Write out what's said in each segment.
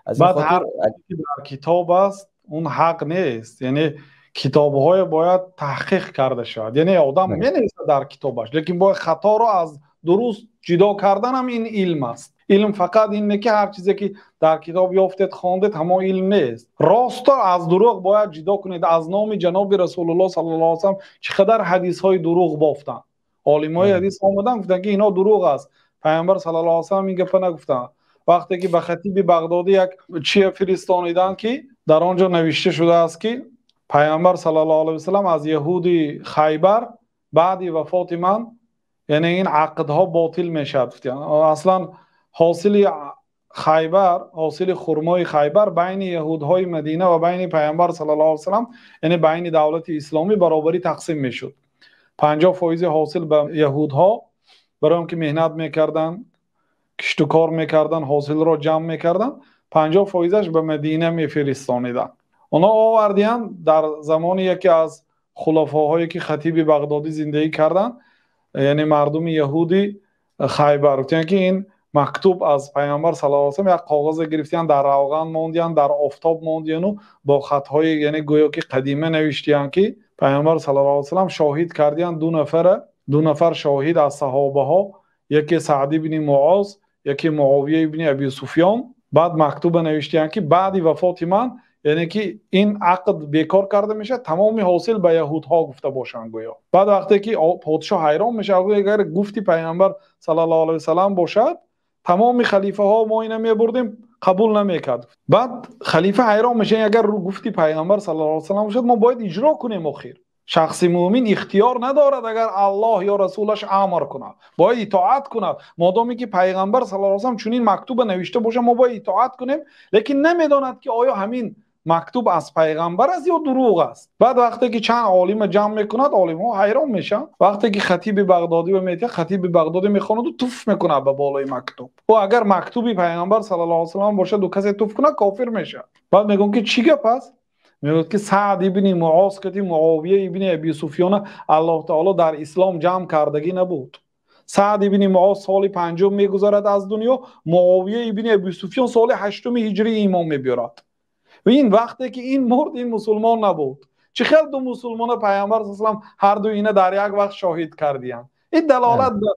Аз ин хотир дар китоб аст, он ҳақ нест. Яъне китобҳое бояд таҳқиқ карда шавад. Яъне одам менависад дар китобаш, лекин бояд хаторо аз дуруст ҷудо кардан ҳам ин илм аст. Илм фақат ин не, ки ҳар чизе ки дар китоб ёфтед, хондед, ҳамон илм нест. Ростро аз дурӯғ бояд ҷудо кунед. Аз номи ҷаноби Расулуллоҳ саллаллоҳу алайҳи васаллам чӣ қадар ҳадисҳои дурӯғ бофтанд. Олимои ҳадис омаданд, гуфтанд, ки инҳо дурӯғ аст. Паёмбар саллаллоҳу алайҳи васаллам ин гапа нагуфтанд. Вақте ки ба хатиби Бағдодӣ як чия фиристониданд, ки дар он ҷо навишта шудааст, ки паёмбар саллаллоҳу алайҳи васаллам аз яҳуди Хайбар баъди вафоти ман, яъне ин ақдҳо ботил мешавад. Аслан ҳосили Хайбар, ҳосили хурмои Хайбар байни яҳудҳои Мадина ва байни паёмбар саллаллоҳу алайҳи васаллам, яъне байни давлати исломӣ баробарӣ тақсим мешуд. 50% ҳосил ба яҳудҳо, барои он ки меҳнат мекарданд, кишту кор мекарданд, ҳосилро ҷамъ мекарданд, 50%-аш ба Мадина мефиристониданд. Онҳо овардиянд дар замони яке аз хулафоҳое ки хатиби Бағдодӣ зиндагӣ карданд, яъне мардуми яҳуди Хайбар, гуфтанд, ки ин мактуб аз паёмбар саллаллоҳу алайҳи васаллам, як коғазе гирифтиянд, дар равған мондиянд, дар офтоб мондияну бо хатҳои, яъне гӯё ки қадима навиштиянд, ки паёмбар саллаллоҳу алайҳи васаллам шоҳид кардиянд ду нафара, ду нафар шоҳид аз саҳобаҳо, яке Саъд ибни Муоз, яке Муовия ибни Аби Суфён. Баъд мактуба навиштиянд, ки баъди вафоти ман, яъне ки ин ақд бекор карда мешавад, тамоми ҳосил ба яҳудҳо гуфта бошанд гӯё. Баъд вақте ки подшоҳ ҳайрон мешавад, агар гуфти паёмбар саллаллоҳу алайҳи васаллам бошад, тамоми халифаҳо мо ина мебурдем, қабул намекард. Баъд халифа ҳайрон мешавад, агар гуфти паёмбар саллаллоҳу алайҳи васаллам бошад, мо бояд иҷро кунем. Охир шахси мӯмин ихтиёр надорад, агар Аллоҳ ё расулаш амр кунад, бояд итоат кунад. Модоме ки пайғамбар саллаллоҳу алайҳи васаллам чунин мактуба навишта бошад, мо бояд итоат кунем, лекин намедонад, ки оё ҳамин мактуб аз пайғамбар аст ё дурӯғ аст. Баъд вақте ки чанд олима ҷамъ мекунад, олимҳо ҳайрон мешаванд. Вақте ки хатиби Бағдодӣ метиҳад, хатиби Бағдодӣ мехонаду туф мекунад ба болои мактуб. Ӯ агар мактуби пайғамбар саллаллоҳу алайҳи васаллам бошад, ду касе туф кунад, кофир мешавад. Баъд мегӯям, ки чӣ гап аст? Мегӯяд, ки Саъд ибни Муоз кати Муовия ибни Аби Суфёна Аллоҳ таоло дар ислом ҷамъ кардагӣ набуд. Саъд ибни Муоз соли панҷум мегузарад аз дунё, Муовия ибни Аби Суфён соли ҳаштуми ҳиҷрӣ имон мебиёрад. Ва ин вақте ки ин мурд, ин мусулмон набуд. Чӣ хел ду мусулмона пайғамбар саллаллоҳу ҳар ду ина дар як вақт шоҳид кардиянд? Ин далолат ба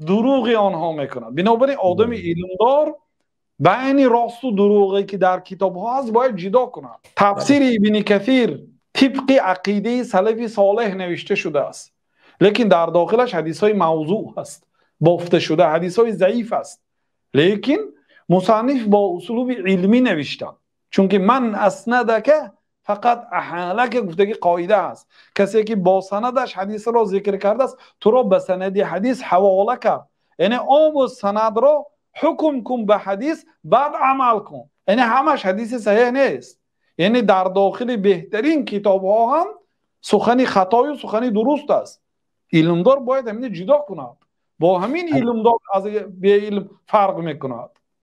дурӯғи онҳо мекунад. Бинобар ин одами илмдор байни росту дурӯғе ки дар китобҳо ҳаст, бояд ҷудо кунад. Тафсири Ибни Касир тибқи ақидаи салафи солеҳ навишта шудааст, лекин дар дохилаш ҳадисҳои мавзӯъ ҳаст, бофта шуда, ҳадисҳои заиф аст, лекин мусанниф бо услуби илмӣ навиштанд, чунки ман аснадака фақат аҳалака гуфтаги қоида аст. Касе ки бо санадаш ҳадисро зикр кардааст, туро ба санади ҳадис ҳавола кард. Яъне омӯз санадро, ҳукм кун ба ҳадис, баъд амал кун. Яъне ҳамаш ҳадиси саҳеҳ нест. Яъне дар дохили беҳтарин китобҳо ҳам сухани хатою сухани дуруст аст. Илмдор бояд ҳамина ҷудо кунад. Бо ҳамин илмдор аз беилм фарқ мекунад.